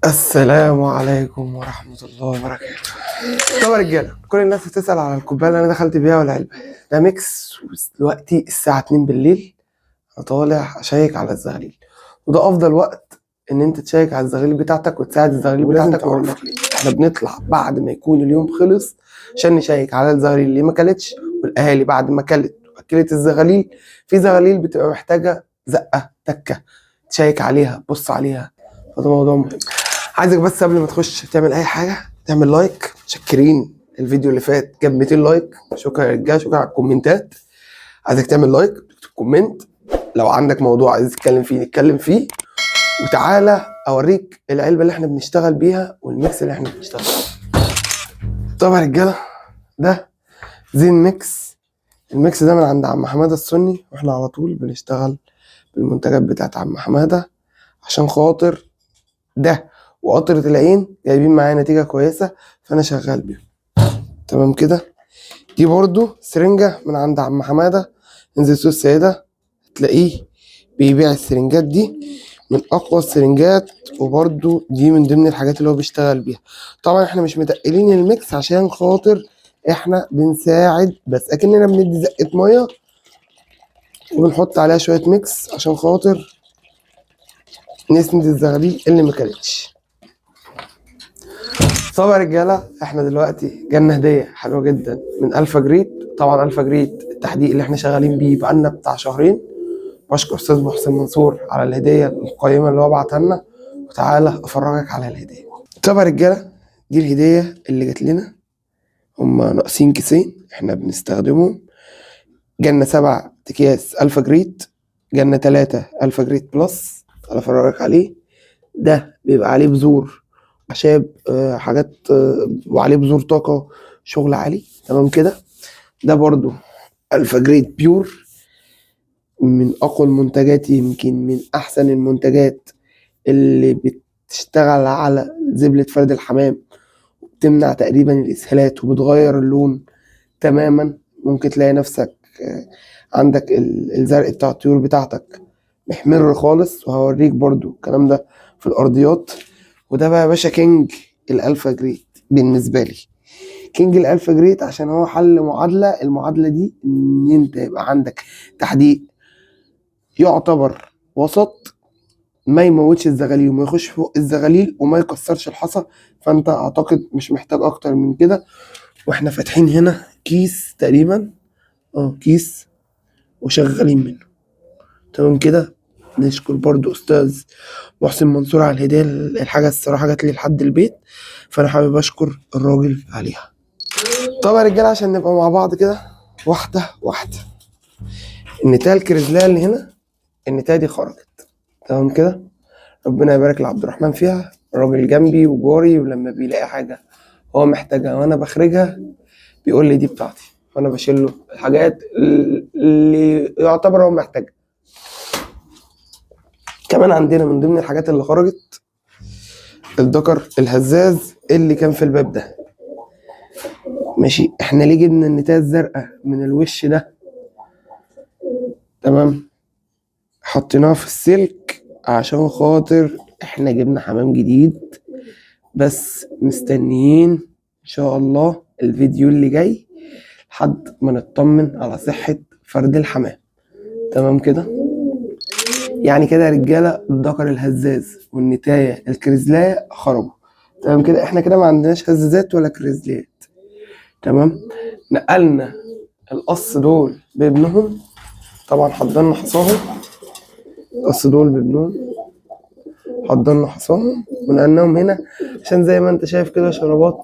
السلام عليكم ورحمة الله وبركاته. طب يا رجالة، كل الناس بتسأل على الكوباية اللي أنا دخلت بيها والعلبة. ده mix، ودلوقتي الساعة 2 بالليل، أنا طالع أشيك على الزغاليل، وده أفضل وقت إن أنت تشيك على الزغاليل بتاعتك وتساعد الزغاليل ولازم بتاعتك. وأقول تعرف لك ليه. إحنا بنطلع بعد ما يكون اليوم خلص عشان نشيك على الزغاليل اللي ما كلتش، والأهالي بعد ما كلت وأكلت الزغاليل، في زغاليل بتبقى محتاجة زقة تكة تشيك عليها، بص عليها، فده موضوع مهم. عايزك بس قبل ما تخش تعمل اي حاجة تعمل like. متشكرين، الفيديو اللي فات جاب 200 like، شكرا يا رجاله، شكرا على الكومنتات. عايزك تعمل like، تكتب comment لو عندك موضوع عايز تتكلم فيه نتكلم فيه، وتعالى اوريك العلبة اللي احنا بنشتغل بيها وال mix اللي احنا بنشتغل بيه. طبعا يا رجاله ده زين mix، ال mix ده من عند عم حمادة السني، واحنا على طول بنشتغل بالمنتجات بتاعت عم حمادة عشان خاطر ده وقطرة العين جايبين معايا نتيجة كويسة، فأنا شغال بيهم. تمام كده. دي برضو سرنجة من عند عم حمادة، انزل سوق السيدة تلاقيه بيبيع السرنجات دي، من أقوى السرنجات، وبرضو دي من ضمن الحاجات اللي هو بيشتغل بيها. طبعا احنا مش متقلين ال mix عشان خاطر احنا بنساعد بس، اكننا بندي زقة مية وبنحط عليها شوية mix عشان خاطر نسند الزغاليل اللي ما كلتش. طبعا يا رجاله احنا دلوقتي جالنا هديه حلوة جدا من الفا جريت. طبعا الفا جريت التحديق اللي احنا شغالين بيه بقالنا بتاع شهرين. بشكر استاذ محسن منصور على الهدية القيمة اللي هو بعتها لنا، وتعالى افرجك على الهدية. طبعا يا رجاله دي الهدية اللي جات لنا، هما ناقصين كيسين احنا بنستخدمهم. جالنا 7 اكياس الفا جريت، جالنا 3 الفا جريت plus. تعالى افرجك عليه. ده بيبقى عليه بذور اعشاب، حاجات، وعليه بذور طاقة، شغل عالي. تمام كده. ده برضو الفا جريت pure، من اقوى المنتجات، يمكن من احسن المنتجات اللي بتشتغل على زبلة فرد الحمام، وبتمنع تقريبا الاسهالات وبتغير اللون تماما. ممكن تلاقي نفسك، عندك الزرق بتاع الطيور بتاعتك محمر خالص، وهوريك برضو الكلام ده في الارضيات. وده بقى يا باشا king الالفا جريت بالنسبة لي، king الالفا جريت عشان هو حل معادلة. المعادلة دي ان انت يبقى عندك تحديق يعتبر وسط، ما يموتش الزغاليل وما يخش فوق الزغاليل وما يكسرش الحصى، فانت اعتقد مش محتاج اكتر من كده. واحنا فاتحين هنا كيس تقريبا، كيس وشغالين منه. تمام كده. نشكر برضو استاذ محسن منصور على الهدية، الحاجة الصراحة جات لي لحد البيت، فانا حابب اشكر الراجل عليها. طب يا رجاله عشان نبقى مع بعض كده واحدة واحدة، النتايه الكريزلايه اللي هنا، النتايه دي خرجت. تمام كده. ربنا يبارك لعبد الرحمن فيها، الراجل جنبي وجاري، ولما بيلاقي حاجة هو محتاجها وانا بخرجها بيقول لي دي بتاعتي، فانا بشيل له الحاجات اللي يعتبر هو محتاجها. كمان عندنا من ضمن الحاجات اللي خرجت الدكر الهزاز اللي كان في الباب ده. ماشي، احنا ليه جبنا النتايه الزرقاء من الوش ده؟ تمام، حطيناها في السلك عشان خاطر احنا جبنا حمام جديد، بس مستنيين ان شاء الله الفيديو اللي جاي لحد ما نطمن على صحة فرد الحمام. تمام كده. يعني كده يا رجاله الذكر الهزاز والنتايه الكريزلايه خرجوا. تمام كده. احنا كده ما عندناش هزازات ولا كريزليات. تمام. نقلنا القص دول بابنهم، طبعا حضرنا حصاهم، القص دول بابنهم حضرنا حصاهم ونقلناهم هنا، عشان زي ما انت شايف كده شرابات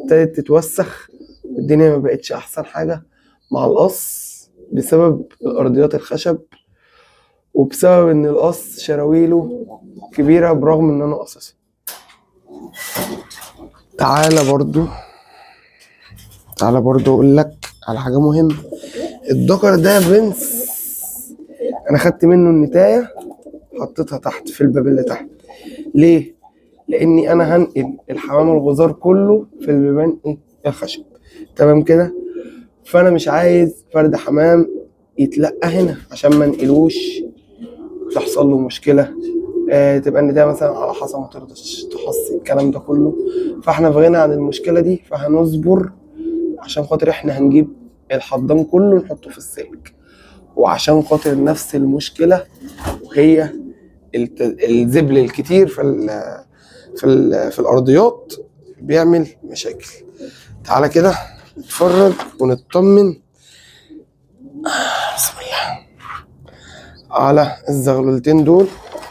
ابتدت تتوسخ والدنيا ما بقتش احسن حاجة مع القص بسبب الارضيات الخشب، وبسبب ان القص شراويله كبيرة برغم ان انا قصصها. تعالى برضو اقول لك على حاجة مهمة. الدكر ده يا برنس انا خدت منه النتاية حطيتها تحت في الباب اللي تحت. ليه؟ لاني انا هنقل الحمام الغزار كله في البيبان ايه الخشب. تمام كده. فانا مش عايز فرد حمام يتلقى هنا عشان ما انقلوش وتحصل له مشكلة. تبقى النتايه مثلا على حصى ما ترضاش تحصي، الكلام ده كله. فاحنا في غنى عن المشكلة دي، فهنصبر عشان خاطر احنا هنجيب الحضان كله نحطه في السلك، وعشان خاطر نفس المشكلة وهي الزبل الكتير في الارضيات بيعمل مشاكل. تعالى كده نتفرج ونطمن، بسم الله، على الزغلولتين دول.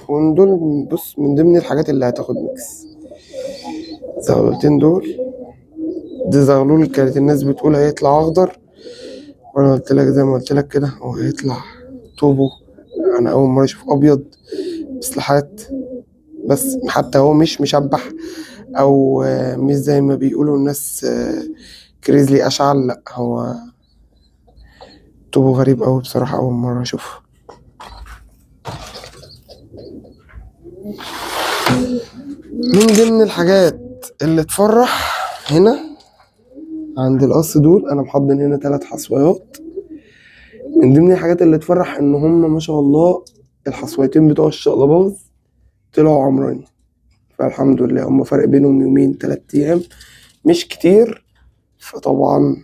ودول بص من ضمن الحاجات اللي هتاخد mix. الزغلولتين دول، ده زغلول كانت الناس بتقول هيطلع اخضر، وانا قلت لك زي ما قلت لك كده هو هيطلع توبو. انا اول مرة اشوف ابيض بسلاحات، بس حتى هو مش مشبح او مش زي ما بيقولوا الناس كريزلي اشعل، لا هو توبو غريب قوي بصراحة، اول مرة اشوفه. من ضمن الحاجات اللي تفرح هنا عند القص دول، انا محضن هنا 3 حصويات. من ضمن الحاجات اللي تفرح ان هم ما شاء الله الحصويتين بتوع الشقلباز طلعوا عمراني، فالحمد لله. هم فرق بينهم يومين 3 ايام مش كتير، فطبعا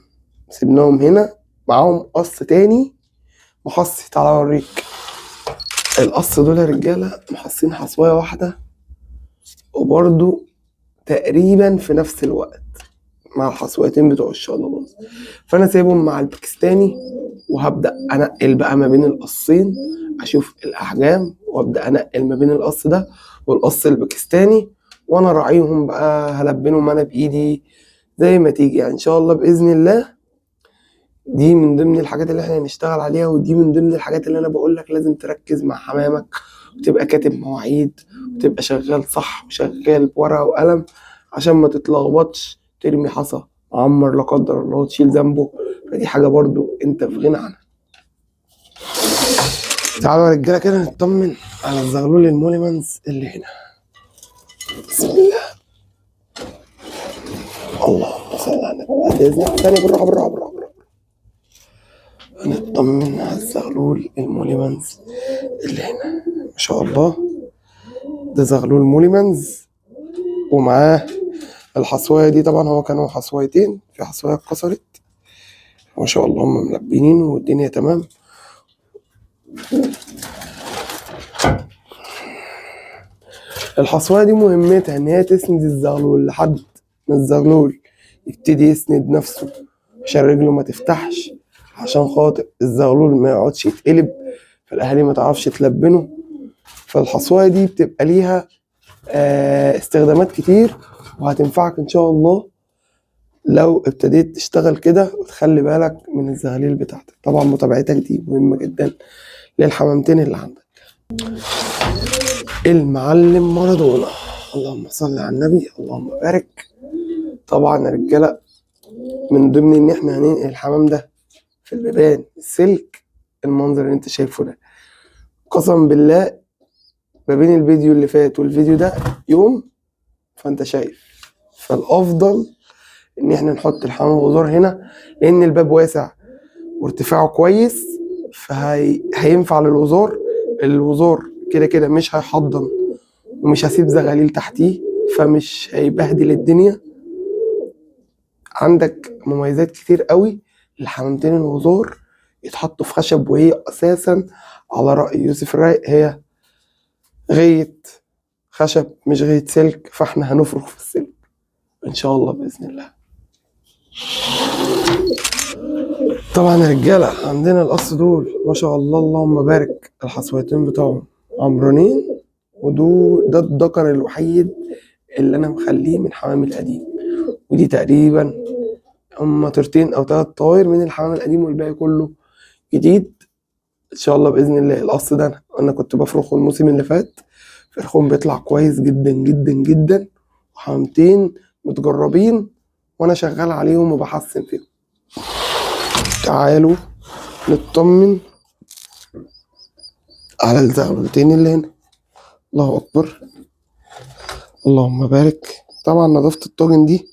سيبناهم هنا معاهم قص تاني محصي. تعالى اوريك القص دول يا رجاله، محصين حصويه واحدة وبرده تقريبا في نفس الوقت مع الحصويتين بتوع الشقلباز. فانا سايبهم مع الباكستاني، وهبدا انقل بقى ما بين القصين، اشوف الاحجام وابدا انقل ما بين القص ده والقص الباكستاني، وانا راعيهم بقى هلبنهم انا بايدي زي ما تيجي يعني ان شاء الله باذن الله. دي من ضمن الحاجات اللي احنا هنشتغل عليها، ودي من ضمن الحاجات اللي انا بقول لك لازم تركز مع حمامك وتبقى كاتب مواعيد وتبقى شغال صح وشغال بورقه وقلم عشان ما تتلخبطش، ترمي حصى عمر لا قدر الله وتشيل ذنبه، فدي حاجة برضو انت في غنى عنها. تعالوا يا رجاله كده نطمن على الزغلول الموليمانز اللي هنا. بسم الله، اللهم صل على النبي. ثانية بالراحة بالراحة بالراحة بالراحة. هنطمن على الزغلول الموليمانز اللي هنا، ما شاء الله. ده زغلول موليمانز ومعاه الحصوايه دي. طبعا هو كانوا حصوايتين، في حصوايه اتكسرت، ما شاء الله هم ملبينين والدنيا تمام. الحصوايه دي مهمتها ان هي تسند الزغلول لحد ما الزغلول يبتدي يسند نفسه عشان رجله ما تفتحش، عشان خاطر الزغلول ما يقعدش يتقلب فالاهالي ما تعرفش تلبنه. فالحصوايه دي بتبقى ليها استخدامات كتير، وهتنفعك ان شاء الله لو ابتديت تشتغل كده وتخلي بالك من الزغاليل بتاعتك. طبعا متابعتك دي مهمة جدا للحمامتين اللي عندك. المعلم مارادونا، اللهم صل على النبي اللهم بارك. طبعا يا رجاله من ضمن ان احنا هننقل الحمام ده في البيبان السلك، المنظر اللي انت شايفه ده، قسم بالله ما بين الفيديو اللي فات والفيديو ده يوم، فانت شايف. فالافضل ان احنا نحط الحمام الغزار هنا لان الباب واسع وارتفاعه كويس، فهينفع للوزار. الوزار كده كده مش هيحضن ومش هسيب زغاليل تحتيه، فمش هيبهدل الدنيا. عندك مميزات كتير قوي للحمامتين الوزار يتحطوا في خشب، وهي اساسا على رأي يوسف الرايق هي غية خشب مش غية سلك، فاحنا هنفرخ في السلك ان شاء الله باذن الله. طبعا يا رجاله عندنا القص دول ما شاء الله اللهم بارك، الحصويتين بتوعهم عمرانين، ودول ده الذكر الوحيد اللي انا مخليه من حمام القديم، ودي تقريبا هما طيرتين او 3 طواير من الحمام القديم والباقي كله جديد ان شاء الله باذن الله. القص ده انا كنت بفرخه الموسم اللي فات، فرخهم بيطلع كويس جدا جدا جدا، وحمامتين متجربين وانا شغال عليهم وبحسن فيهم. تعالوا نطمن على الزغلولتين اللي هنا. الله اكبر اللهم بارك. طبعا نظافة الطاجن دي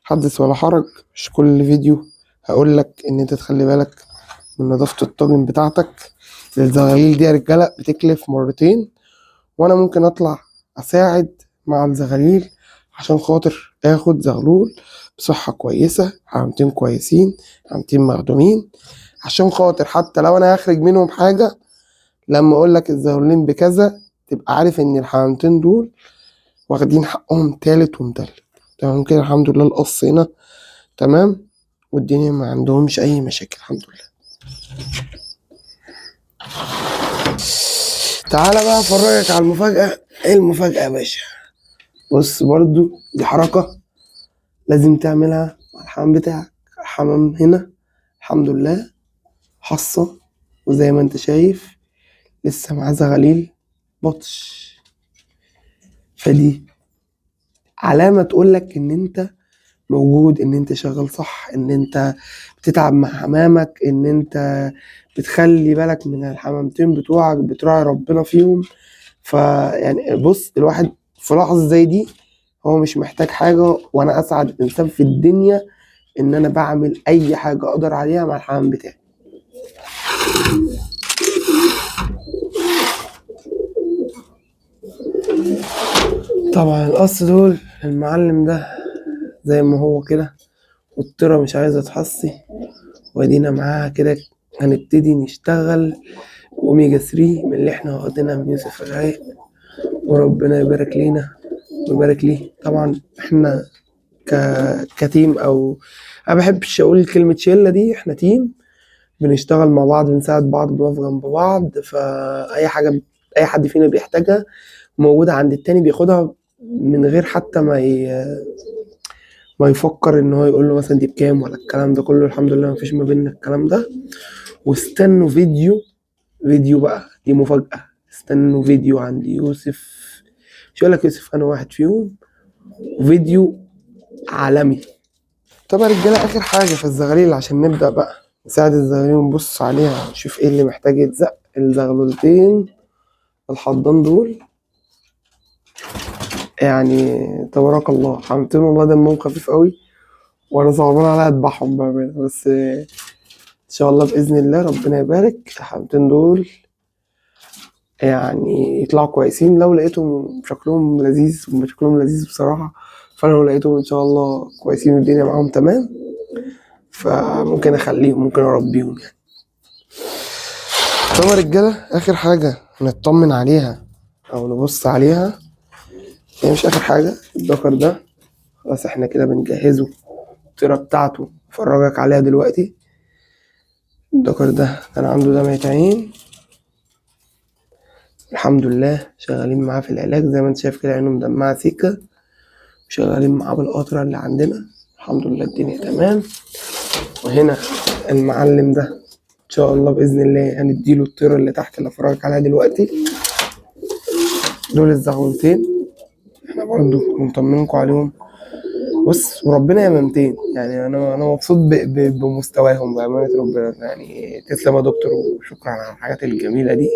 حدث ولا حرج، مش كل فيديو هقول لك ان انت تخلي بالك من نظافة الطاجن بتاعتك. الزغاليل دي يا رجالة بتكلف مرتين، وانا ممكن اطلع اساعد مع الزغاليل عشان خاطر اخد زغلول بصحة كويسة، حمامتين كويسين، حمامتين مخدومين، عشان خاطر حتى لو انا هخرج منهم حاجة لما اقول لك الزغلولين بكذا تبقى عارف ان الحمامتين دول واخدين حقهم تالت ومتلت. تمام كده الحمد لله. القص هنا تمام والدنيا ما عندهمش اي مشاكل الحمد لله. تعالى بقى افرجك على المفاجأة. ايه المفاجأة يا باشا؟ بص برضو دي حركة لازم تعملها مع الحمام بتاعك. الحمام هنا الحمد لله حصة، وزي ما انت شايف لسه معاه زغاليل بطش، فدي علامة تقولك ان انت موجود، ان انت شغال صح، ان انت بتتعب مع حمامك، ان انت بتخلي بالك من الحمامتين بتوعك، بتراعي ربنا فيهم. فيعني بص الواحد في لحظة زي دي هو مش محتاج حاجة، وانا اسعد انسان في الدنيا ان انا بعمل اي حاجة اقدر عليها مع الحمام بتاعي. طبعا القص دول المعلم ده زي ما هو كده، والطيرة مش عايزة تحصي، وادينا معاها كده هنبتدي نشتغل اوميجا 3 من اللي احنا واخدينها من يوسف الرايق، وربنا يبارك لينا ويبارك ليه. طبعا احنا ك team، او انا ما بحبش اقول كلمة شلة دي، احنا team بنشتغل مع بعض، بنساعد بعض، بنقف جنب بعض، فاي حاجة اي حد فينا بيحتاجها موجودة عند التاني بياخدها من غير حتى ما يفكر ان هو يقول له مثلا دي بكام ولا الكلام ده كله. الحمد لله ما فيش ما بيننا الكلام ده. واستنوا فيديو بقى، دي مفاجأة، استنوا فيديو عند يوسف، مش هقول لك يوسف انا واحد فيهم، فيديو عالمي. طب يا رجاله اخر حاجة في الزغاليل عشان نبدأ بقى نساعد الزغاليل ونبص عليها نشوف ايه اللي محتاج يتزق. الزغلولتين الحضان دول يعني تبارك الله حمامتين والله دمهم خفيف قوي، وانا صعبان عليا اذبحهم بامانه، بس ان شاء الله باذن الله ربنا يبارك الحمامتين دول يعني يطلعوا كويسين. لو لقيتهم شكلهم لذيذ، هم شكلهم لذيذ بصراحة، فانا لو لقيتهم ان شاء الله كويسين والدنيا معاهم تمام فممكن اخليهم، ممكن اربيهم يعني. طب يا رجاله اخر حاجة نطمن عليها او نبص عليها، هي مش اخر حاجة، الدكر ده خلاص احنا كده بنجهزه الطيرة بتاعته، افرجك عليها دلوقتي. الدكر ده كان عنده دمعة عين، الحمد لله شغالين معاه في العلاج زي ما انت شايف كده، عينه مدمعة سيكة، وشغالين معاه بالقطرة اللي عندنا، الحمد لله الدنيا تمام. وهنا المعلم ده ان شاء الله باذن الله هنديله الطيرة اللي تحت اللي افرجك عليها دلوقتي. دول الزغلولتين احنا برضو بنطمنكم عليهم. بص وربنا يا ممتين يعني، انا مبسوط بمستواهم بامانه ربنا يعني. تسلم يا دكتور وشكرا على الحاجات الجميلة دي.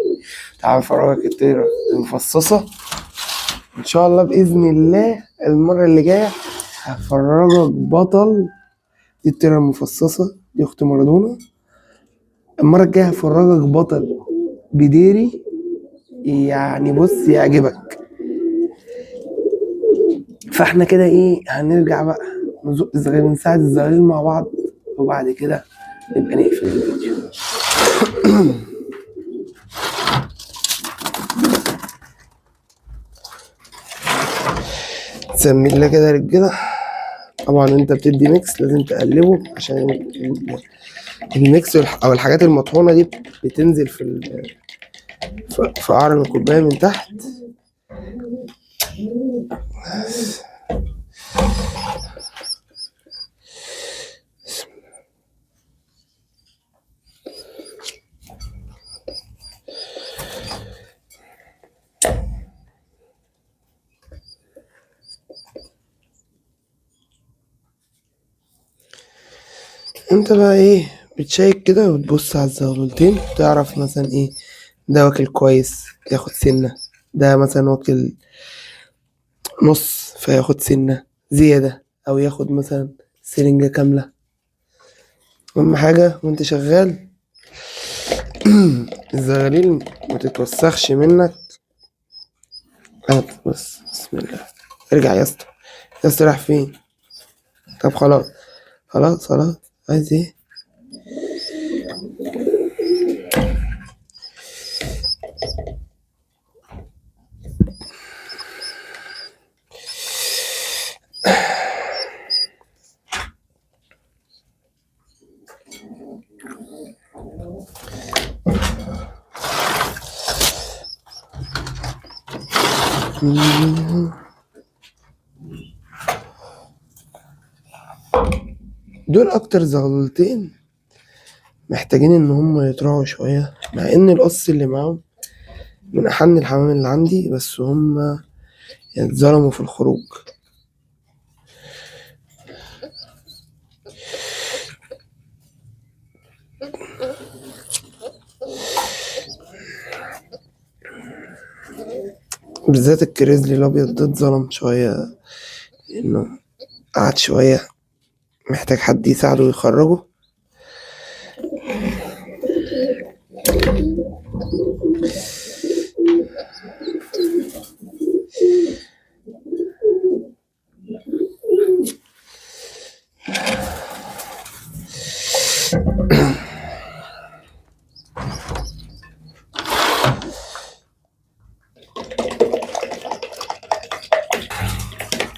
تعال افرجك الطيرة المفصصه ان شاء الله باذن الله المرة اللي جاية هفرجك بطل. دي الطيرة المفصصه دي اخت مارادونا، المرة الجاية هفرجك بطل بديري يعني بص يعجبك. فاحنا كده ايه هنرجع بقى نزق الزغاليل ونساعد الزغاليل مع بعض، وبعد كده نبقى نقفل الفيديو. سمي الله كده يا رجاله. طبعا انت بتدي mix لازم تقلبه عشان ال mix او الحاجات المطحونه دي بتنزل في قعر الكوباية من تحت. انت بقى ايه بتشيك كده وتبص على الزغلولتين، تعرف مثلا ايه ده واكل كويس ياخد سنة، ده مثلا واكل نص فياخد سنة زيادة، او ياخد مثلا سرنجة كاملة. اهم حاجة وانت شغال الزغاليل ما تتوسخش منك هات بس، بسم الله. ارجع يا اسطى، يا اسطى رايح فين؟ طب خلاص خلاص خلاص، عايز ايه؟ دول اكتر زغلولتين محتاجين ان هم يتراعوا شوية، مع ان القص اللي معاهم من احن الحمام اللي عندي، بس هم اتظلموا في الخروج. بالذات الكريزلي الابيض ده اتظلم شوية، لانه قعد شوية محتاج حد يساعده ويخرجه.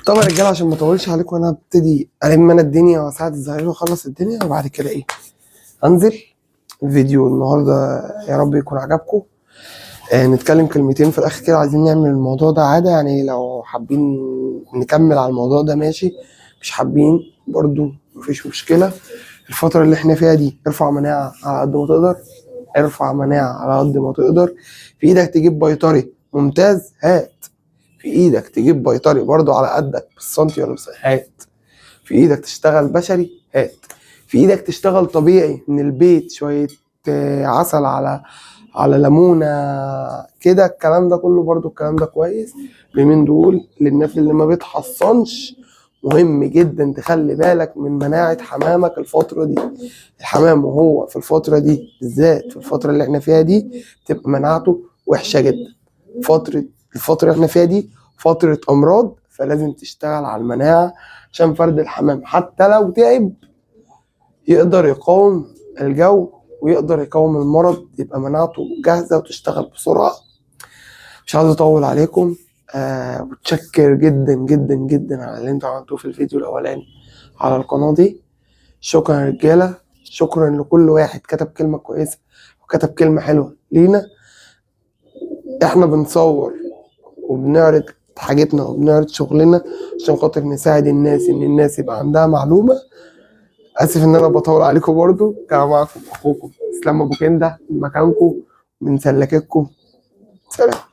طبعا يا رجاله عشان ما اطولش عليكم، انا هبتدي الم انا الدنيا واساعد الزهرين واخلص الدنيا، وبعد كده ايه انزل. الفيديو النهارده يا رب يكون عجبكم. نتكلم كلمتين في الاخر كده، عايزين نعمل الموضوع ده عادة، يعني لو حابين نكمل على الموضوع ده ماشي، مش حابين برضو مفيش مشكلة. الفترة اللي احنا فيها دي ارفع مناعة على قد ما تقدر، ارفع مناعة على قد ما تقدر. في ايدك تجيب بيطري ممتاز هات، في ايدك تجيب بيطري برضو على قدك بالسنتي ولا هات، في ايدك تشتغل بشري هات، في ايدك تشتغل طبيعي من البيت، شوية عسل على ليمونه كده، الكلام ده كله برضو الكلام ده كويس اليومين دول للناس اللي ما بتحصنش. مهم جدا تخلي بالك من مناعة حمامك الفترة دي. الحمام وهو في الفترة دي بالذات، في الفترة اللي احنا فيها دي، بتبقى مناعته وحشة جدا. الفترة اللي احنا فيها دي فترة أمراض، فلازم تشتغل على المناعة عشان فرد الحمام حتى لو تعب يقدر يقاوم الجو ويقدر يقاوم المرض، يبقى مناعته جاهزة وتشتغل بسرعة. مش عايز أطول عليكم. متشكر جدا جدا جدا على اللي انتوا عملتوه في الفيديو الأولاني على القناة دي. شكرا يا رجالة، شكرا لكل واحد كتب كلمة كويسة وكتب كلمة حلوة لينا. احنا بنصور وبنعرض حاجتنا وبنعرض شغلنا عشان خاطر نساعد الناس، ان الناس يبقى عندها معلومة. اسف ان انا بطول عليكم برضو. كان معاكم اخوكم اسلام ابو كنده، من مكانكم، من سلكتكم. سلام.